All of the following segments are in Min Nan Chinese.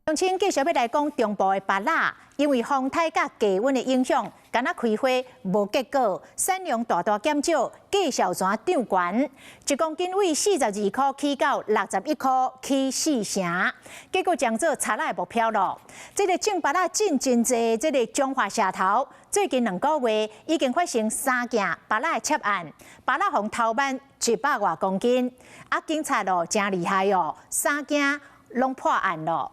鄉親繼續欲來講中部的芭樂，因為風颱佮低溫的影響，敢若開花無結果，產量大大減少，價數全漲懸，1公斤為42箍起到61箍，起四成，結果將做賊仔的目標囉。這个種芭樂種真濟，這个彰化社頭最近2個月已經發生三件芭樂的竊案，芭樂予偷挽100外公斤，啊，警察咯誠厲害哦，三件攏破案囉。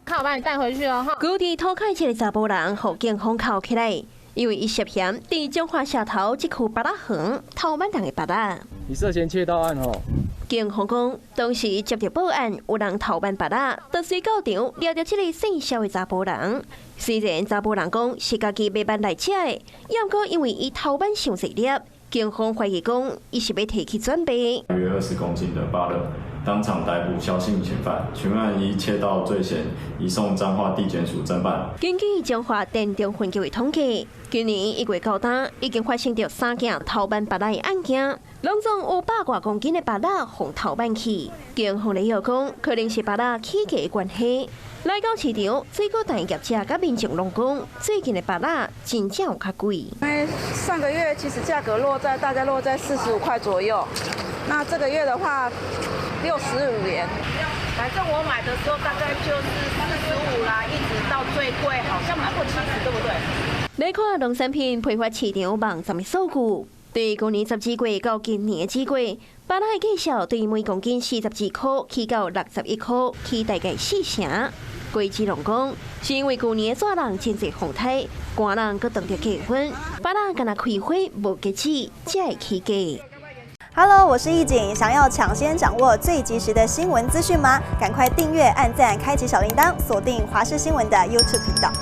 看我幫你帶回去哦。古佇塗跤這个查埔人，予警方銬起來，因為伊涉嫌佇彰化社頭這區芭樂園偷挽人的芭樂。你涉嫌竊盜案哦。警方講，當時接著報案，有人偷挽芭樂，就隨到場掠著這个姓蕭的查埔人。雖然查埔人講是家己買挽來食的，毋過因為伊偷挽傷濟粒，警方懷疑講伊是欲提去轉賣。約20公斤的芭樂。當場逮捕蕭姓嫌犯，全案依竊盜罪嫌移送彰化地檢署偵辦。根據彰化田中分局的統計，今年1月到今已經發生著三件偷挽芭樂的案件，攏總有百外公斤的芭樂予偷挽去。警方理由講，可能是芭樂起價的關係。來到市場，水果店業者佮民眾攏講，最近的芭樂真正有較貴。因為上個月其實價格落在大概落在45塊左右，那這個月的話，65元。反正我買的時候大概就是45啦，一直到最貴好像買過70，對不對？來看農產品批發市場網站的數據，對舊年12月到今年的4月，芭樂的價數對每公斤42箍起到61箍，起大概四成。果子農講，是因為舊年熱人真濟風颱，寒人閣凍著低溫，芭樂敢若開花無結籽，才會起價。 Hello，我是易景，想要搶先掌握最及時的新聞資訊嗎？趕快訂閱、按讚、開啟小鈴鐺，鎖定華視新聞的 YouTube 頻道。